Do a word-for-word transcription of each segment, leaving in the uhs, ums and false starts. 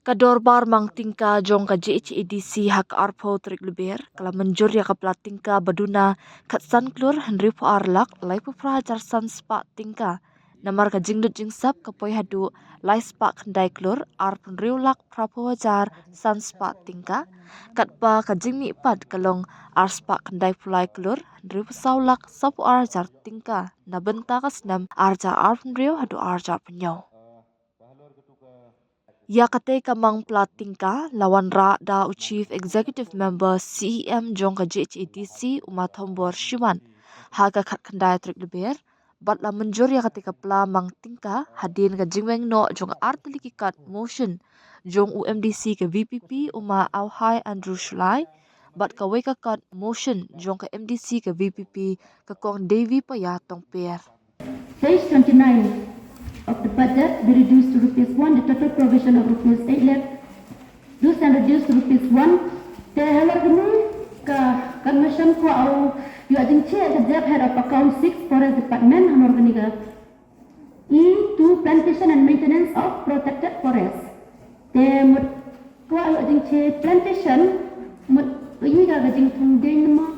Ka dorbar mang tyngka jong ka J H A D C ha ka arphew tarik Lber ka la mynjur ïa ka pla tyngka ba duna khatsan klur hynriewphew ar lak laiphew phra hajar san spah tyngka. Namar ka jingdut jingsap ka poi haduh lai spah khyndai klur arphew hynriew lak phraphew hajar san spah tyngka. Katba ka jingmihpat ka long ar spah khyndaiphew lai klur hynriewphew saw lak sawphew ar hajar tyngka na bynta ka snem ar hajar arphew hynriew haduh ar hajar phew hynñiew. Ïa katei ka mang pla tyngka la wanrah da u Chief Executive Member C E M jong ka J H A D C u Ma Thombor Shiwan ha ka khatkhyndai tarik Lber bad la mynjur ïa katei ka pla mang tyngka hadien ka jingweng noh jong ka artylli ki kot motion jong u M D C ka V P P u Ma Auhai Andrew Shullai bad kawei ka kot motion jong ka M D C ka V P P ka Kong Davy Paya Tongper. Page twenty-nine of the budget be reduced to rupees one, the total provision of rupees eight lakh, those and reduced to rupees one. Te halor kane ka commission ko au yu ajing che ka jab head of account six forest department halor kane ka E two plantation and maintenance of protected forest. Te mut ko au ajing che plantation mut yi ka jingthung ding mo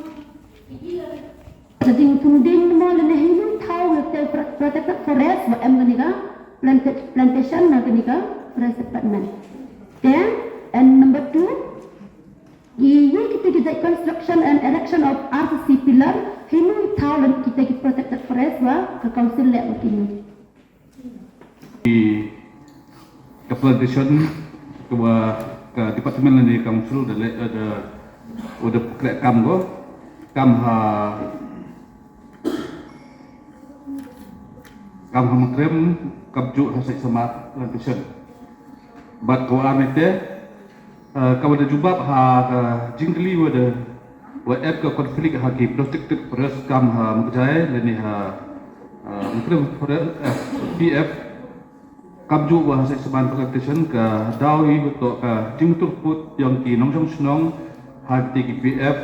Ka jingthung ding mo lane hynñiew thaw ïa ka protected forest wa em kane ka planta-, plantation na kane ka forest department. Then, and number two, i, i kita ki jait construction and erection of R C C pillar hynñiew thaw lane kita ki protected forest wa ka council leh wa kini. Ki, ka plantation, ka wa, ka department lane council da leh, eh, da, wa da pynkreh kam ko, kam ha, kam ha Mawkyrwat, kam ju ha Saisamat plantation. Bad ka wa ar ne te, Eh, ka wa da jubab ha ka jingkylli wa da wa ep ka conflict ha ki protected forest kam ha Mawkjai lane ha, eh, Mawkyrwat forest, eh, P F. Kam ju wa ha Saisamat plantation ka daw i wa to ka jingtur put yong ki nongjong shnong ha ki P F.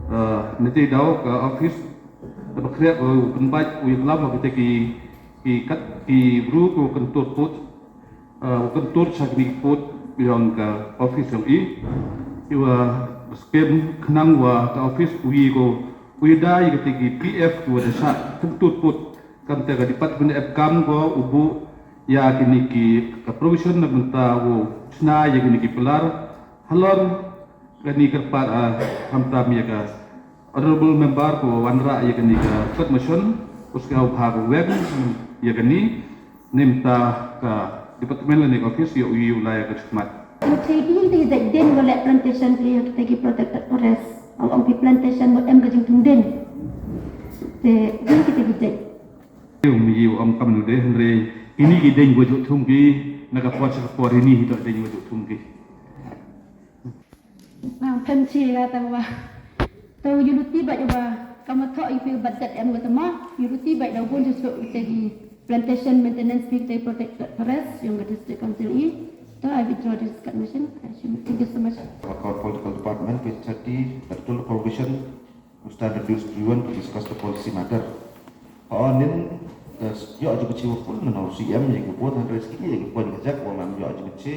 Eh, niti daw ka office da bakriak wa pynbait wa yaklam wa kita ki, ki kat ki bru ko kan tur put. Eh, u kyntur sha kine ki pud yong ka office yong i. Iwa skem khnang wa ka office u i ko u i da i kata ki P F ki wa da sha kyntur pud. Kamte ka department ep kam ko u buh ïa kine ki ka provision na bynta u shna ïa kine ki pilar. Halor kane kyrpad, ah, khamtam ïa ka honorable member ko wanrah ïa kane ka commission, u sngewbha ko weng ïa kane, ne mynta ka department lane ka office ïa u ïa u lai ka jingkhmat. Te ki jait dien wa leh plantation ki ïa kita ki protected forest, ong ong ki plantation wa em ka jingthung dien. Te dien kita ki jait. Ïa u mi ïa u ong kam nu de hynrei kine ki dien wa ju thung ki, na ka por sha ka por kine hi to dien wa ju thung ki. Nang pynchi la ta wa. To yu luti ba yu ba kama tho yu pi budget em ga tama yu luti ba da gun ju so ite gi plantation maintenance pi te protect forest yong ga district council i. To I withdraw this commission. Thank you so much. Our political department, page thirty, the total provision, we stand reduced to one to discuss the policy matter. Onin, yo ju bichi wa pun na C M ye ga pun hundred ski ye ga pun ga jak wa mam yo ju bichi.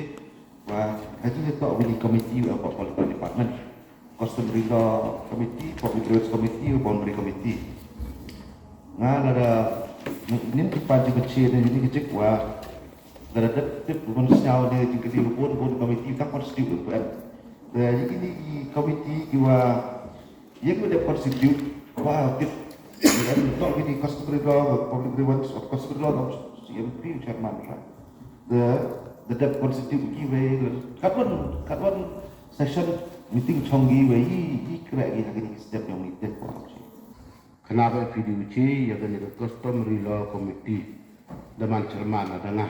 Wa, ha jingïatoh wa ïa ki committee wa political department, customary law committee, public grievances committee, boundary committee. Nga lada nin ki pan jingkyrchan ne nin ki jik wa lada dep dep ban sñiaw ne jingkyrchan bun bun committee tang constitute bun. Da ïa kini ki committee ki wa Ïa ki dep constitute wa tip. Ïa ki dep customary law, public grievance of customary law of C M P chairman, right? The, the dep constitute ki wei katwan, katwan session meeting chong ki wei i, i kre ki ha ki step yong i dep constitute. Khnang ba P D U C ïa kane ka customary law committee da man chairman da nga.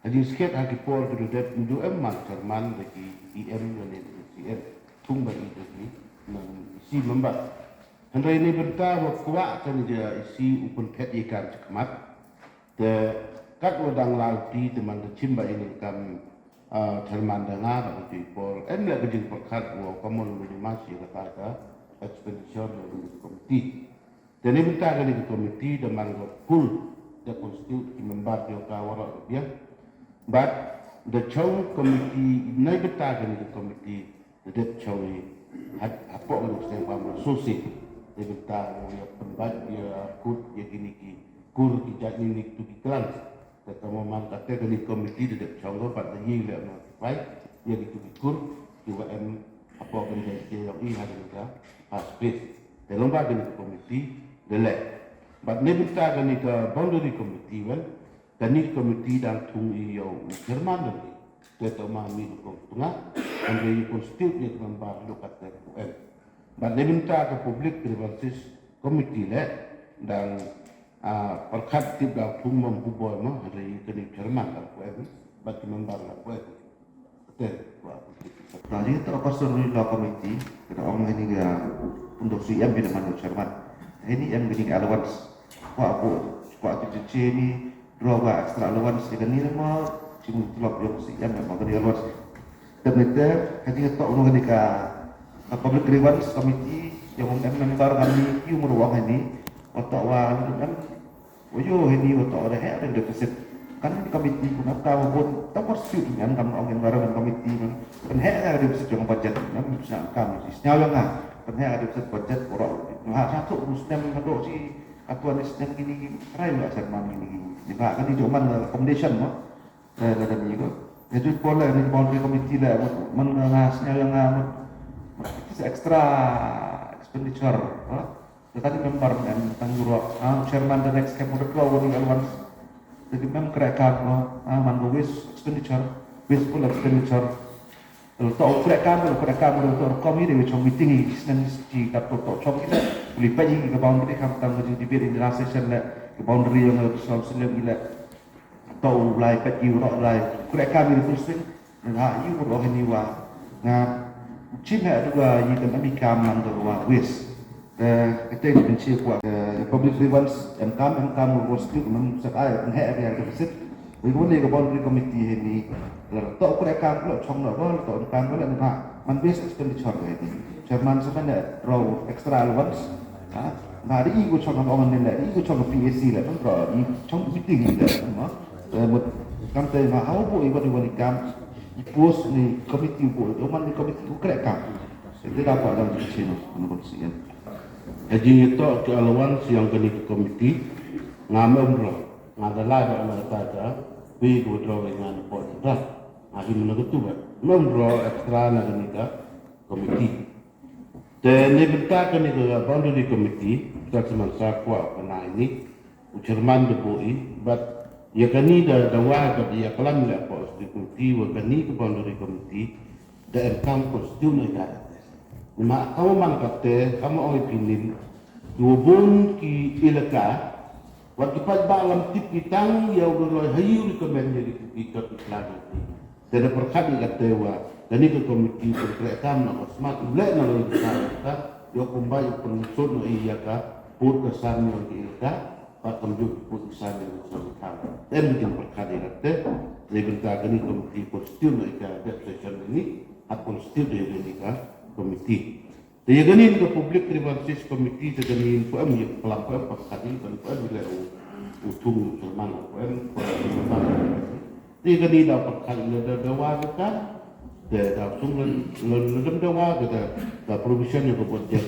Ha jingskhem ha ki por ki dudep ndu em man chairman da ki E M lane da ki C M. Thung ba i da ki nang isi member. Hynrei ne bynta wa kwah kan ja isi u pynphet ïa kan chakhmat. Te kat wa dang lau ti te man da chim ba i ne kam, ah, chairman da nga da ki por. Em le ka jingpyrkhat wa ka mon wa jingmas ïa kata ka expenditure da ki committee. Te ne bynta kane ka committee da man ka full da constitute ki member jong ka waroh ka biang. Bad Da chong committee, na bynta kane ka committee, da dep chong i, ha, hapoh kane ka seng ba ma susi. Na bynta u ïa pynbeit, ïa kut, ïa kine ki kur ki jait, kine ki tu ki klan. Te ka mo man kata kane committee da dep chong ko, bad da ïa leh notify ïa ki tu ki kur, ki wa em hapoh kane ka jait ïong i ha kane ka first phase. Te long ba kane committee da leh. Bad na bynta kane ka boundary committee, well, kane committee dang thung i ïa u chairman dang i. Te to ma mi ko tunga, hynrei i constitute ïa ka member lo kata ko em. Bad na bynta ka public grievances committee le, dang, ah, pyrkhat tip dang thung ma Pu Boi ma, hynrei kane chairman dang ko em. Bad ka member dang ko em. Te, wa, Nah, jadi tu apa suruh ni law committee, kena ong ini dia untuk si em bina manu chairman. Ini em gini allowance. Kwa bu, kwa tu cuci ni, draw wa extra allowance, dia ni nama, cuma telok yang si em, yang gini allowance. Dan itu, hadi tu orang ni ka, ka public grievance committee, yang em member kami, you meruang ini, otak wa, em, Wa ïoh hynni wa toh da heh da deficit. Kan committee kumta wa bun ta constitute ngan kam ong environment committee man. Kan heh da deficit jong budget. Ngan sngap kam sngap ïa nga. Kan heh da deficit budget borok. Ha satu snem haduh shi atuan snem kini rai wa chairman kini. Ni ba kan di jong man recommendation mo. Eh, lada mi ko. Ïa tu pole ni boundary committee la man nga sngap ïa nga man. Extra expenditure. Ha? Tadi member em tang guru, ah, chairman the next cap of the floor warning allowance. Jadi mem kre kam ko, ah, man ko waste expenditure, wasteful expenditure. Kalau tak kre kam, kalau kre kam, kalau tak kom ini macam meeting ini, senang di kat tu tak chong kita, boleh pergi ke boundary kam tang ke debate in the last session le, ke boundary yang ada tu selalu selim ile. Tau lai pet ki rok lai. Kre kam i pun sing. Nga i rok ni wa. Nga chim ha dua i kan ami kam man do wa wis. Te kete ni benci kwa. Public grievance em kam em kam wa still man sa ai kan he ya deficit. Wi ko ni ko boundary committee he ni. Ler to kre kam lo chong lo ko to kam lo na man wis expenditure he ni. Chairman sa kan ro extra allowance. Ha, na ri i ko chong am ong ne le, i ko chong P A C le, man ro, i chong i ting le, ma. Eh, mut kam te ma hau bo i wan i wan i kam, i post ni committee bo, i man ni committee ko kre kam. Te da pa dang di chino, no bon si en. Ka jingïatoh ka allowance ïa kane ka committee, nga mem ro, nga da la ba nga ta ta, wi ko ro nga na po ta. Nga hi mena ka tu ba. Mem ro extra na kane ka committee. Te na bynta kane ka boundary committee, ka sman sa kwah ka na ini, u chairman da buh i, bad ïa kane da dawa bad ïa klam ïa ka committee wa kane ka boundary committee, da em kam constitute na ka. Namar ka man kata, ka ma ong i phi nin, ki wa bun ki elaka, wat ki paidbah lam tip ki tang ïa u da roi ha ïu recommend ïa ki ki ki ki ki. Te da pyrkhat ïa kata wa kane ka committee pynkreh kam na ka smat u leh na loi ka ka ïa kumba ïa pynsut na ïa ka put ka san ïa ka ïa ka ba kam juk put ka san ïa ka san ka. Te da pyrkhat ïa kata na bynta kane ka committee constitute na ïa ka dep session ni ha constitute ïa kane ka committee. Te ïa kane ka Public Grievances Committee te kane ko em ïa ka klam ko em pyrkhat ïa kane ko em ïa u u thung u chairman ko em ko em. Te ïa kane da pyrkhat ïa da da wa ka kan. Te da sung lan lan da wa ka da da provision ïa ka budget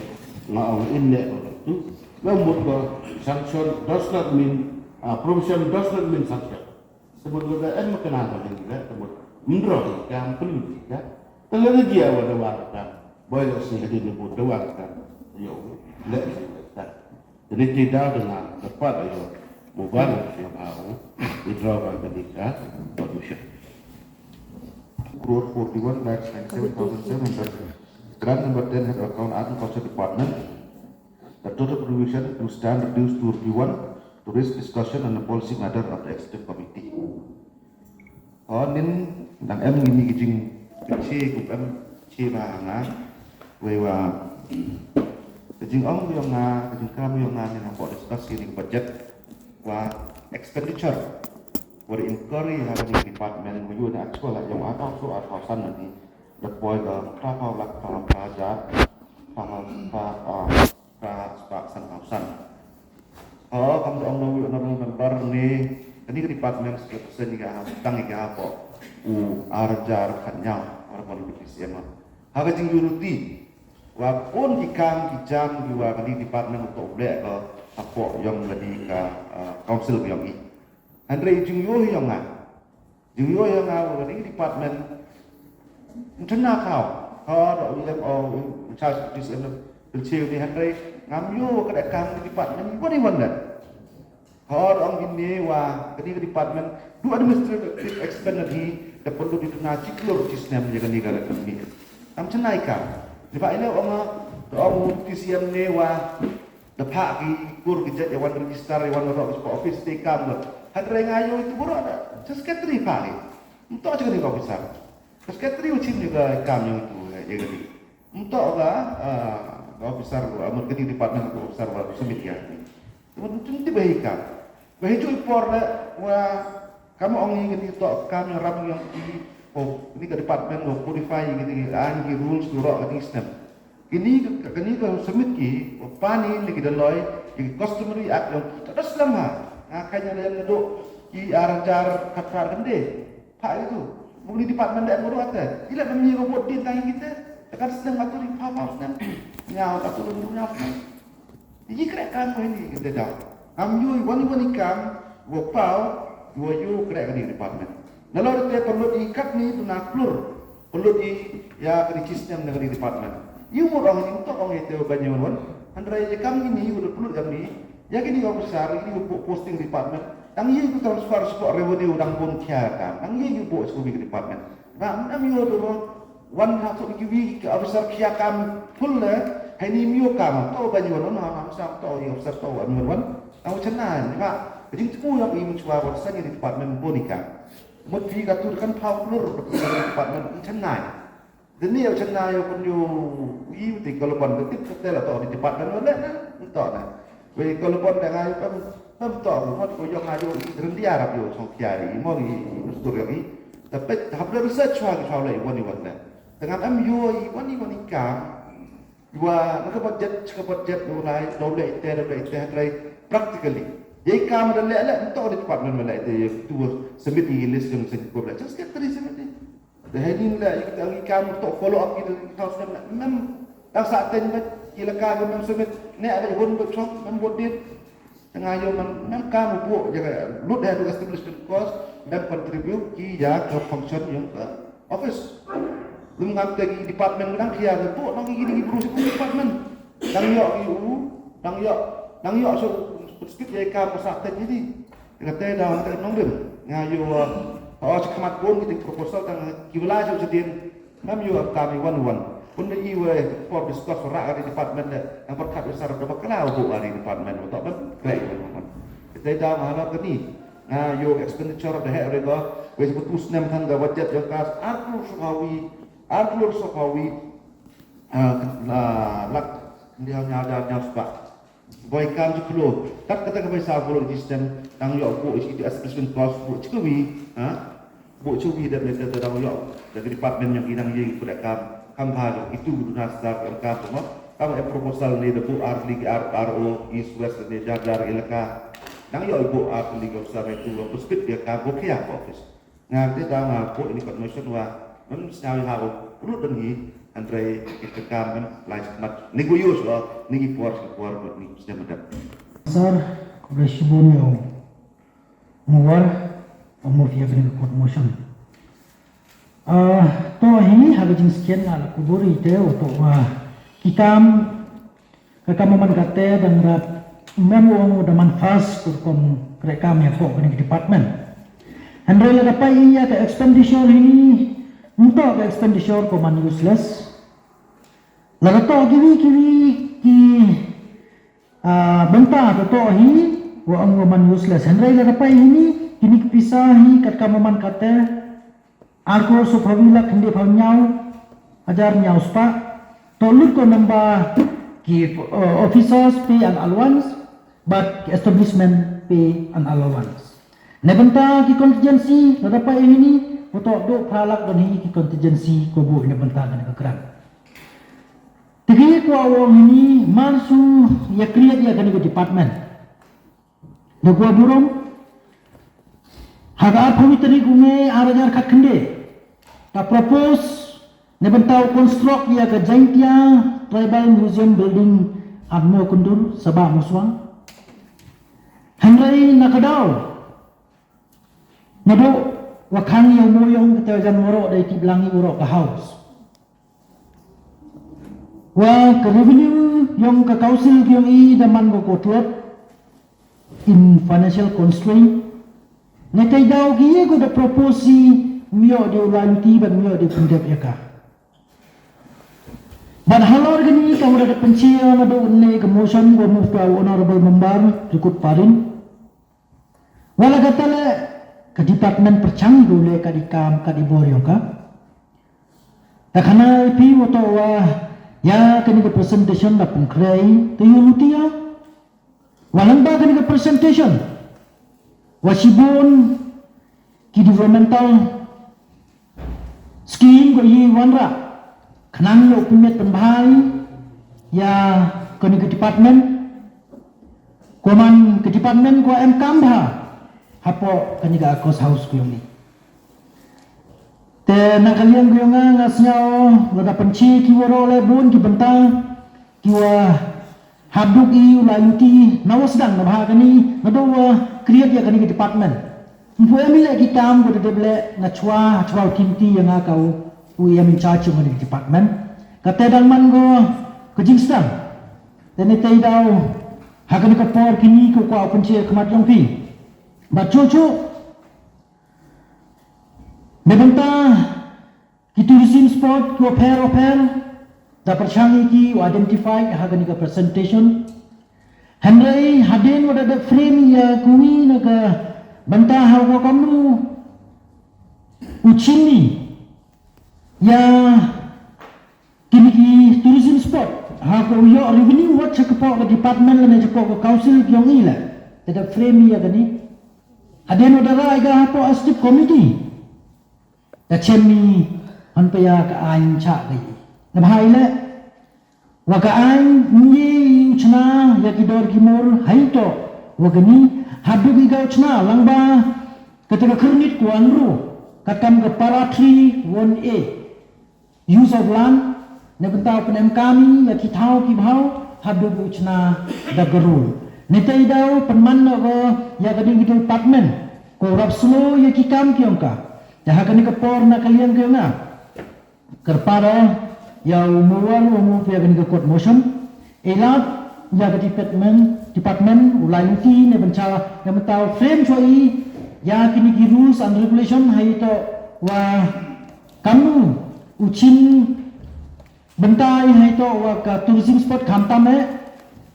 nga ong in ne ko tu. Nga mut ko sanction does not mean, ah, provision does not mean sanction. Te mut lada em ma kane ka dei leh, te mut mendroi ka, em pynlut ka. Te lada jia wa da wa ka, boi leh si hadien mut da wa ka. Ïoh leh si leh ka. Te dei ti da da nga da pat ïoh. Mobile ïoh ha u withdraw ka ka dei ka. Permission. Crore forty-one lakh ninety-seven thousand seven hundred. Grant number ten, head account, Agriculture Department. The total provision to stand reduced to review one to raise discussion on the policy matter of the executive committee. Ho nin dang em ngi ni ki jingche ku em che ba nga wei wa ka jingong yong nga, ka jingkam yong nga nin hangko discuss ïa ni ka budget wa expenditure wa incur ïa ha ni department wa yu na actual ha yong atau so atau san ni da poi ka ta pau lak ta ta ja ta ta ta spah san thousand. Ho kam da ong da u honorable member ni Kane ka department sa ka seng ïa ka ha, tang ïa ka hapoh u ar hajar khatñiew, ar hapoh u T C M. Ha ka jingïohi wa bun ki kam ki jam ki wa kane ka department u toh u leh ka hapoh ïong kane ka, ah, council ka ïong i. Hynrei jingïohi ïong nga, jingïohi ïong nga wa kane ka department ym tynna khaw. Ha da u ïong o u in charge T C M pynchiw ni, hynrei ngam ïoh wa ka dei kam ka department wan i wan leh. Hor ong kine wa kane ka department du administrative expenditure hi da pynlut ïa ka na chi klur chi snem ïa kane ka economy. Tam chennai ka. Ni ba ine ong da ong T C M ne wa da phah ki kur ki jet ïa wan register ïa wan roh ki office te kam lo. Hynrei nga ïoh itu bro da. Just secretary phah ki. Ym toh chi kane ka officer. Secretary u chim ïa ka kam ïa itu ïa kane. Ym toh ka, ah, ka officer wa, ah, mut kane department ka officer wa submit ïa. Mut ym tip ba hi kam. Ba hi ju i por le wa kam ong ïa kane toh kam ïa rap ïa ki, oh, kane ka department wa codify ïa kane, ah, ïa ki rules tu roh kane snem. Kane ka, kane ka submit ki wa pan ïa ki da loi ïa ki customary act ïa ki ta da snem ha. Nga ka ïa le ïa do ki ar hajar khatphra kane. Phah itu. Mung ni department da muru ate. Ila mem ye ko bot din tang kita. Tekan sedang atur i phah phah sedang. Nyau atur ni nyau sedang. Iji krek kam ko ini kita dah. Am yui wani wani kam. Wo pau. Wo yu krek ni department. Nalo te perlu di kat ni tu na klur. Perlu di ya kani system na kani department. Yu mo ong ni untuk ong ite banyak wan. Hynrei ye kam ini yu perlu kam ni. Ïa kini officer, kini u buh posting department. Tang ïa u transfer sha revenue dang bun khia ka. Tang ïa u buh sha kini department. Ba nam ïa u wan ha tu ki wi ki officer khia kam full le. Hai ni mio kam to ba ni wan ha nam sa to ïa officer to wan wan. Tang chana ni ba. Jing tu yang im chwa wan sa ni department bun ka. Mut phi ka tu kan pau klur department chana. Dini ïa chennai ïa kun ïa u i u ti ka lubon ka tip ka tel ato di department wa le na nto na. Wei ka lubon da ngai pem pem to ko mot ko ïong ayo i dren di arab ïa chong kia i mo i mustur ïa i. Tapi hap da research wa ki chau le i wan i wan le. Tengah em ïa i wan i wan i kam. Wa na ka budget ka budget u lai do le te do le te lai practically. Ye kam da le le nto di department wa le te tu submit i list ïong sen ko le. Just get three submit i. Da hei nin la i ka ngi kam to follow up i da ka snem la mem da sa ten ba i la ka ga mem submit ne ada hun ba chok mem bot dit. Tengah yo mem mem kam bu ya ka lut da du establishment cost mem contribute ki ya ka function ïong ka office. Lum ngam te ki department dang khia ga bu nang i di bru department. Dang yo i u dang yo dang yo so speed ya kam sa ten i di. Nga te da nga te nong dim. Nga yu ha o chi khmat bun ki ting proposal tang ki wala ju jadin. Ngam yu kam i wan wan. Pun da i we por discuss ra ka department de. Ang perkat besar da bakla bu ka department. Untuk ban kre wan wan. Te da nga la kani. Nga yu expenditure da he rego. We se tu snem tang da budget ïong ka ar klur shu hawi. Ar klur shu hawi. Ah, la lak. Dia nya da nya spa. Boi kam ju klo. Kat kata ka bai sa bulu di stem tang yo bu isi di establishment cost bu chikawi, ha? Bu chikawi da mete da dang yo da department yang inang ye ku da kam kam ha itu du na star kam kam mo. Kam e proposal ni da bu ar li ar ar o east west ni jagar ilaka. Dang yo bu ar li ko sa itu bu speed dia kam bu kia office. Nga te da nga ko ini convention wa mem sñiaw ha u lut dang hi andre kita kam mem lai mat ni go yus wa ni gi por si por ni sñiaw madam. Sir, khublei shibun ïa u Mawar, u move ïa kane ka court motion. Ah, to hi ha ka jingskien nga la kubur ite u to wa ki kam Ka kam man kate dang rap mem ong da man fast kur kom kre kam ïa ko kane department. Hynrei lada peit ïa ka expenditure hi nto ka expenditure ko man useless. Lada to kiwi kiwi ki ah, bynta to to hi wa ong wa man useless. Hynrei lada peit hi ni kini ki pisa hi kat kam man kate Arko sophawi lak hynde phaw ñiaw hajar ñiaw spah. To lut ko namba ki, uh, officers pay and allowance, but ki establishment pay and allowance. Ne bynta ki contingency, lada pa ini, ko to do phalak don hi ki contingency ko bu ne bynta kan ka kran. Tegi ko awong ini, man su ya create ya kan ka department. Da kua burom, Ha ka arphew tarik u May ar hajar khatkhyndai, ka propose ne bynta u construct ïa ka Jaintia Tribal Museum Building at Mawkyndur, Sabah Mawswang. Hynrei na ka daw naduh wa khang ïa u Mawiong, kata jan waroh dei tip lang i waroh ka House. Wa ka revenue yong ka council yong i da man ko ko tlot in financial constraint. Ne tai daw ki ye ko da propose i myo de u la luti ban myo de pyndep ïa ka. Ban halor kani ka wada da pynchia naduh ne ka motion ko move to our honorable member Rikut Parin. Wala kata le ka department pyrchang du le ka di kam ka di bor yong ka. Ta khana i phi wa to wa ya kani ka presentation da pynkrei te yu lutia. Wa lang ba kani ka presentation wa shibun ki developmental scheme ko yi wanra khnang ïa u pynmiat pynbha ïa kani ka department. Ko man ka department ko em kam bha hapoh kani ka cost house ko yong i. Te na ka liang ko yong nga nga sngew lada pynchi ki waroh le bun ki bynta ki wa hap duk i u la luti na wa sdang na bha kani na do wa create ïa kani ka department. Mpu em i le ki kam ko te dep le na chwa chwa u tim ti ïa nga ka u u em in charge ïa kani ka department. Ka te dang man ko ka jingsdang. Te ne te i daw ha kani ka por kini ko kwa u pynchi khmat yong phi. Ba chu chu ne bynta ki tourism spot ki wa pher wa pher da pyrchang i ki wa identify ha kani ka presentation. Hynrei hadien wa da da frame ïa kuwi na ka bynta ha wa kamnu u chini ïa kini ki tourism spot ha ko ïoh revenue wat cha ka pok ka department lane cha pok ka council yong i la. Te da frame ïa kani hadien wa da ra ïa ka ha pok a state committee. Ka chem i han pa ïa ka ain cha ka i. Na bha i le wa ka ain ngi u chna ïa ki dor ki mor hai to wa ka ni hadu ki ga u chna lang ba ka te ka khyrnit ku an ru ka kam ka para three one A use of land ne bynta u pynem kami ïa ki thaw ki bhaw hadu ki u chna da garul. Ne te i daw pynman na wa ïa ka ding ki department ko rap slow ïa ki kam ki ong ka. Te ha kani ka por na ka liang ki ong nga kyrpad ïa u mawar u mu ïa kani ka court motion. Ila ïa ka department department u lai luti ne bynta ne bynta u frame chwa i ïa kini ki rules and regulation hai to wa kamnu u chin bynta i hai to wa ka tourism spot khamtam eh.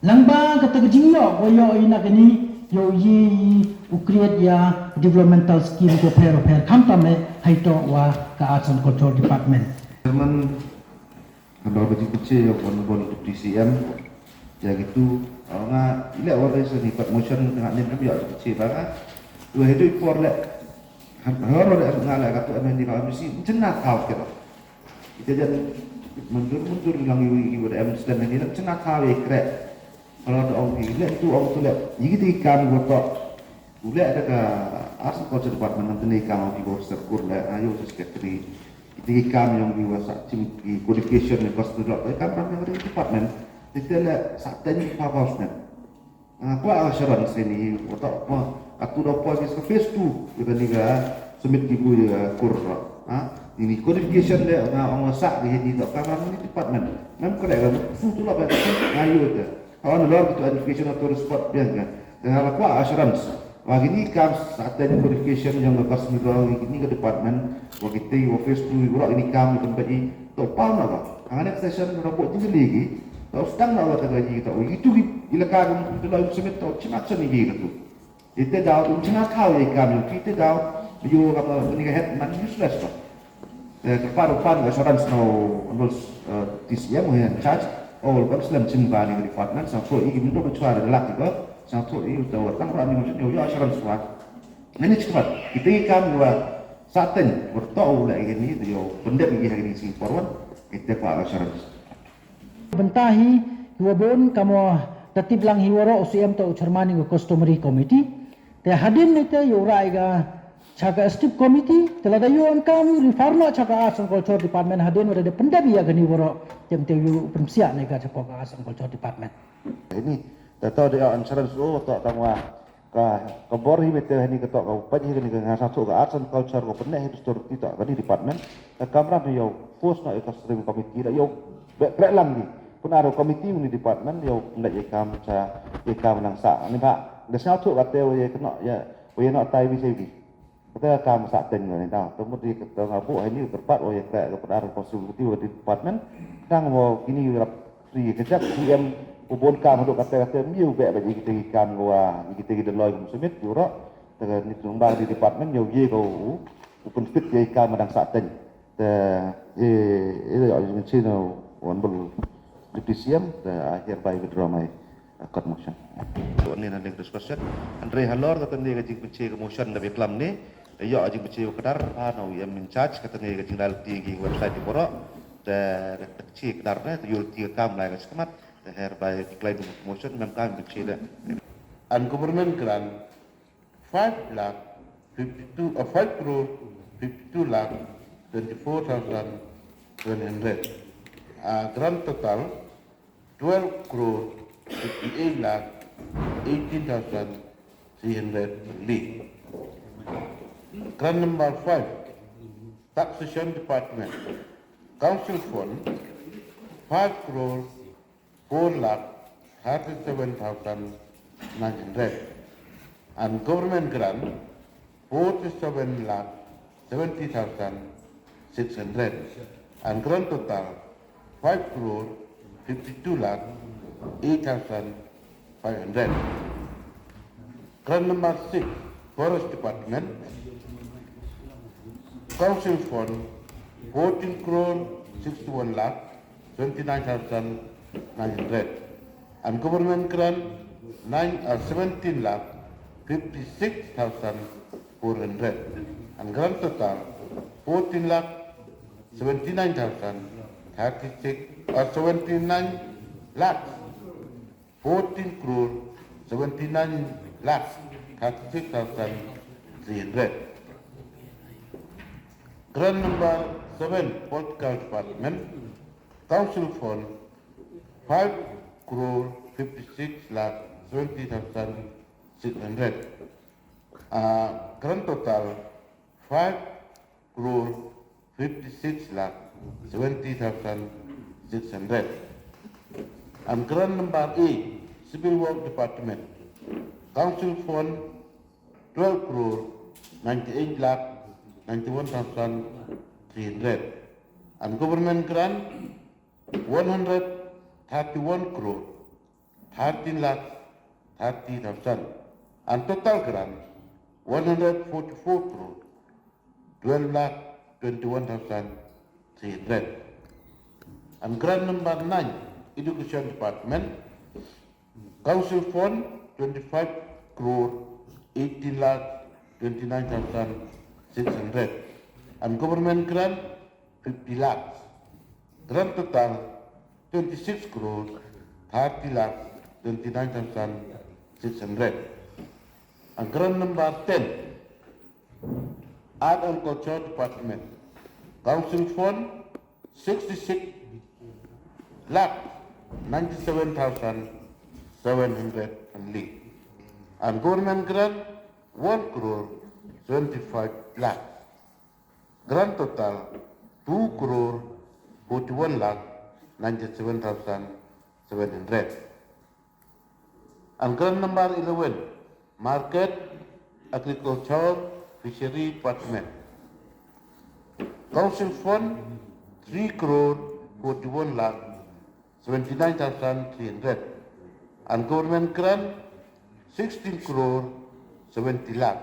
Lang ba ka ta ka jingïoh wa ïoh i na kani ïoh i u create ïa developmental scheme ko pher pher khamtam eh hai to wa ka arts and culture department. Chairman, ka dor ka jingpynche ïa u Honorable Deputy C M ïa kitu nga i leh wa dei sa ni pat motion nga nym nym ïa jingpynche ba nga wa hedu i por leh han hor leh nga leh ka tu M N D ka M C jingna thaw kira. Ita jan mundur mundur lang yu yu da em stem ni lang chena thaw ye kre. Kalau da ong ki le tu ong tu le yi ki ti kam go to. U le da ka arts and culture department nang tene kam ong ki go ser kur le ayo secretary. Ki ti kam yong ki wa sa chim ki qualification ni pas tu dok kam kam yang department. Ti te le sa ten pa bos ne. Ah, kwah assurance ini, wa ta ma atu da poi ki phase two ïa kani ka submit ki bu ïa kur. Ha, ini qualification le nga ong sa ki ni da ka ni department. Ngam kre ga fu tu la ba nga yu te. Hawan lor ki tu education atu spot biang ka. Tengah la kwah assurance. Wa kini kam sa ta ni qualification yang lepas ni dong kini ka department. Wa kiti wa phase two wa ini kam kan bagi to pa na ba. Hangane session robot jingli ki. Tau sdang na la ka ji tau itu ki ila ka gum tu la submit tau chima chani ji tu. Ite dau um china thau ye kam yu ite dau yu kam ni ka head man useless ba. Eh, ka paru pan assurance no nol T C M he charge all kan slam chin ba ni department sa so i min do chwa de lak ba sa so i tau tang ra ni mo yo assurance wa. Ngani chwa ite kam wa sa ten bertau la ini yo pendek ni ha ni sing porwan ite pa assurance. Bynta hi ki wa bun ka mo ta tip lang hi waroh u C M ta u chairman ka customary committee. Te hadien ni te ïa u rai ka Sha ka Executive Committee, te lada ïoh ïa ka kam, refer noh sha ka Arts and Culture Department hadien ba dei pyndep ïa kane baroh, te te ïoh pynpsiah ne ka shapoh ka Arts and Culture Department. Ini, ta to dei ïa insurance, oh, to tang wa ka, ka bor hi bete ini ka to ka paj hi kane ka nga sa to ka Arts and Culture ko pyneh hi to to ka ni department. Ka kamram ïa force noh ïa ka steering committee da ïa be pre lang ni. Pun aro committee ni department ïa leh ïa kam sa ïa kam nang sa. Ni ba, da sa to ka te ïa kno ïa, ïa no tai bi sai bi. Kata ka kam sa teng ne tau. Temu di kata ngabu hai ni terpat oh ya kra ka padar possibility wa di department. Dang mo kini rap free kejap D M u bon kam dok kata kata miu be ba kita ki kam wa kita ki deloi kum sumit juro. Taga ni tumbang di department yo ye ko u u benefit ye kam dang sa teng. Te e e yo ni chino wan bel D P C M te I hereby withdraw my Kot motion. Ko ne na next question. Andre halor kata ne ka jingpynche ka motion da biklam ne. Da ïoh jingpynche ka kadar ha no em in charge kata ne ka jingdal ti ki website di borok. Da da chi kadar ne da yul ti ka kam lai ka skemat. Da hereby decline motion mem kam pynche da. And government grant five lakh fifty-two, uh, five crore fifty-two lakh twenty-four thousand seven hundred. Uh, grand total twelve crore fifty-eight lakh eighteen thousand three hundred only. Grant number five, Taxation Department, Council Fund, five crore four lakh thirty-seven thousand nine hundred, and government grant forty-seven lakh seventy thousand six hundred, and grand total five crore fifty-two lakh eight thousand five hundred. Grant number six, Forest Department, Council Fund, fourteen crore sixty-one lakh twenty-nine thousand nine hundred, and government grant nine, uh, seventeen lakh fifty-six thousand four hundred, and grand total fourteen lakh seventy-nine thousand thirty-six, uh, seventy-nine lakhs, fourteen crore seventy-nine lakhs thirty-six thousand three hundred. Grant number seven, Political Department, Council Fund, five crore fifty-six lakh seventy thousand six hundred. Uh, grand total, five crore fifty-six lakh seventy thousand six hundred. And grant number eight, Civil Work Department, Council Fund, twelve crore ninety-eight lakh ninety-one thousand three hundred. And government grant, one hundred thirty-one crore thirteen lakh thirty thousand, and total grant one hundred forty-four crore twelve lakh twenty-one thousand three hundred. And grant number nine, Education Department, Council Fund twenty-five crore eighteen lakh twenty-nine thousand six hundred, and government grant fifty lakhs. Grant total twenty-six crore thirty lakh twenty-nine thousand six hundred. And grant number ten, Art and Culture Department, Council Fund sixty-six lakh ninety-seven thousand seven hundred only, and government grant one crore twenty-five lakh. Grant total two crore forty-one lakh ninety-seven thousand seven hundred. And grant number eleven, Market, Agriculture, Fishery Department. Council Fund three crore forty-one lakh seventy-nine thousand three hundred, and government grant sixteen crore seventy lakh.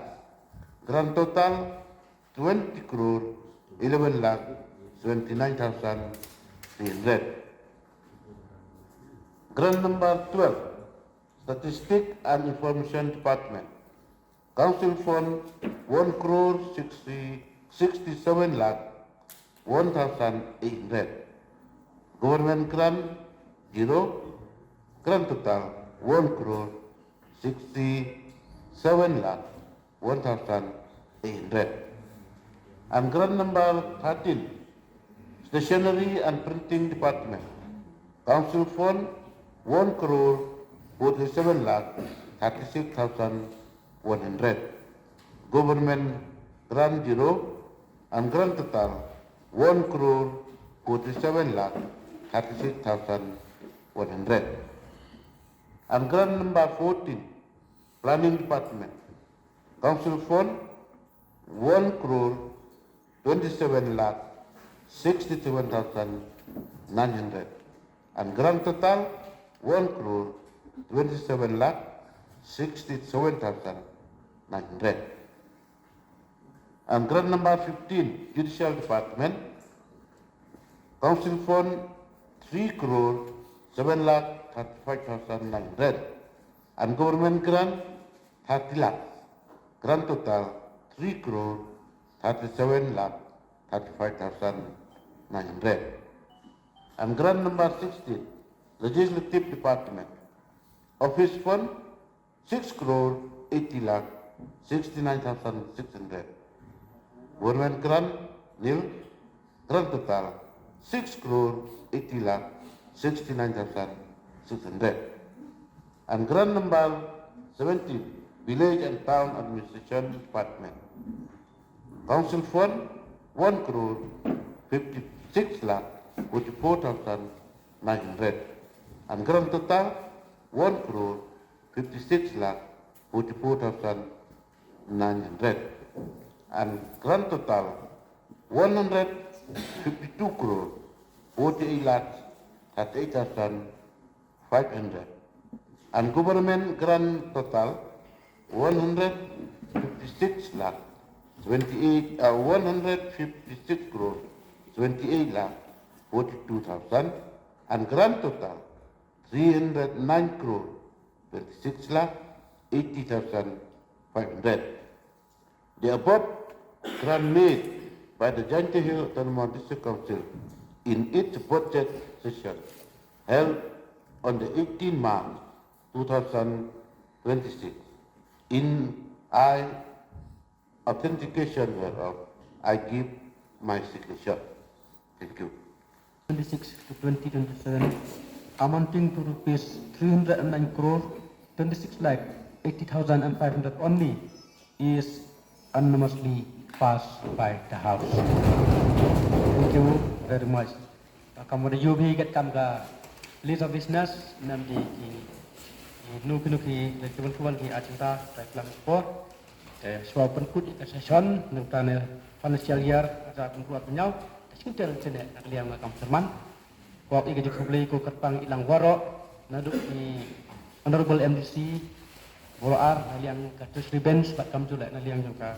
Grant total twenty crore eleven lakh seventy-nine thousand three hundred. Grant number twelve, Statistic and Information Department. Council Fund one crore sixty, sixty-seven lakh one thousand eight hundred. Government grant zero. Grant total one crore sixty-seven lakh one thousand eight hundred. And grant number thirteen, Stationery and Printing Department, Council Fund, one crore forty-seven lakh thirty-six thousand one hundred. Government grant zero, and grant total one crore forty-seven lakh thirty-six thousand one hundred. And grant number fourteen, Planning Department, Council Fund, one crore twenty-seven lakh sixty-seven thousand nine hundred, and grant total one crore twenty-seven lakh sixty-seven thousand nine hundred. And grant number fifteen, Judicial Department, Council Fund, three crore seven lakh thirty-five thousand nine hundred, and government grant, thirty lakh. Grant total, three crore thirty-seven lakh thirty-five thousand nine hundred. And grant number sixteen, Legislative Department, Office Fund, six crore eighty lakh sixty-nine thousand six hundred. Government grant, nil. Grant total, six crore eighty lakh sixty-nine thousand six hundred. And grant number seventeen, Village and Town Administration Department, Council Fund, one crore fifty-six lakh forty-four thousand nine hundred. And grant total, one crore fifty-six lakh forty-four thousand nine hundred. And grant total, one hundred fifty-two crore forty-eight lakh thirty-eight thousand five hundred. And government grant total, one hundred fifty-six lakh twenty-eight, uh, one hundred fifty-six crore twenty-eight lakh forty-two thousand. And grant total, three hundred nine crore twenty-six lakh eighty thousand five hundred. The above grant made by the Jaintia Hills Autonomous District Council in its budget session held on the eighteenth March two thousand twenty-six. In I authentication whereof, I give my signature. Thank you. Twenty-six to twenty twenty-seven, amounting to rupees three hundred and nine crore twenty-six lakh eighty thousand and five hundred only, is unanimously passed by the House. Thank you very much. Ka kam wa da ïoh hi kat kam ka list of business, nam di ki, ki nu ki nu ki, ki ban ki ban ki agenda, ta klam sport. Te shuwa pynkut ïa ka session nangta ne financial year, hajar arphew arphew hynñiew. Te sngewthuh sene na ka liang ka kam chairman. Kwah ïa ka jingkhublei ko kyrpang i lang waroh, naduh i Honorable M D C, waroh ar, na liang ka treasury bench, bad kam juleh na liang jong ka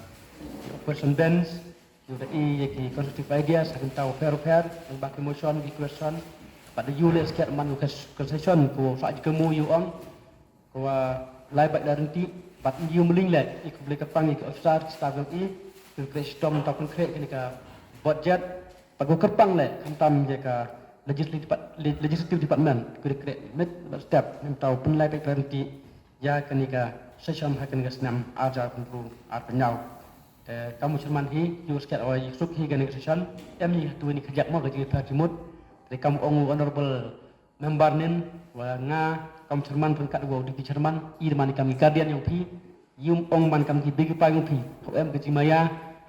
operation bench. Ïa da i ïa ki constructive ideas ha ki bynta u pher u pher, nang ba ki motion, ki question. Bad da ïoh leh skhem man u ka session ko sa ji ka mu ïoh ong. Ko wa lai bad lai rynti bad ïoh mling leh i khublei kyrpang ïa ki officer, ki staff jong i, ki khreh shitom ta pynkhreh kane ka budget. Bad ko kyrpang leh khamtam ïa ka legislative, legislative department, ki khreh met bad step, mynta u pynlai bad lai rynti ïa kane ka session ha kane ka snem arhajar arphew arphew hynñiew. Te kam u chairman hi, ïoh sket wa ïoh suk hi kane ka session, em hi ha tu ni ka jak mo ka jingïaphar jingmut. Te kam u ong u honorable member nin, wa nga kam chairman ryngkat wa u deputy chairman, i da man kam ki guardian jong phi, ïum ong man kam ki big pa jong phi. Hau em ka jingmaya,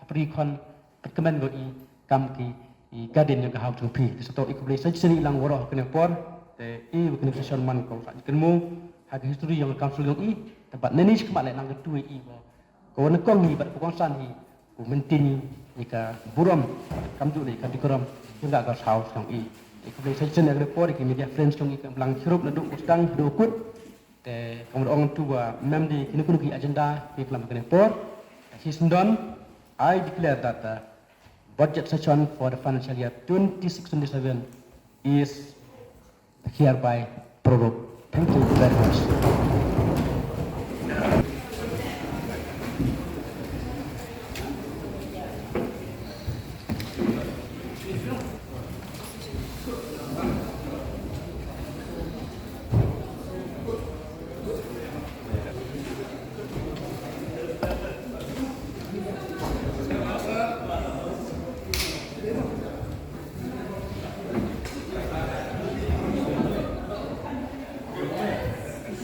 ha pyrkhat khon, kyrkmen ko i kam ki, i guardian jong ka House jong phi. Te sa to i khublei sa shisien i lang waroh ha kane por. Te i wa kane ka session man ko sa i kynmaw ha ka history jong ka council jong i. Te bad nani shi khmat leh nang ka tu i wa ko nyngkong hi bad ko kongsan hi, ko mynta ni ka burom, kam ju ni ka decorum jong ka House jong i. I khublei sa shisien ïa ka por ki media friends jong i ka blang chirup naduh u sdang haduh u kut. Te kam ong tu wa mem di kini kunu ki agenda ki klam kane por. Hi sendon, I declare that the budget session for the financial year twenty-six twenty-seven is hereby prorogued. Thank you very much.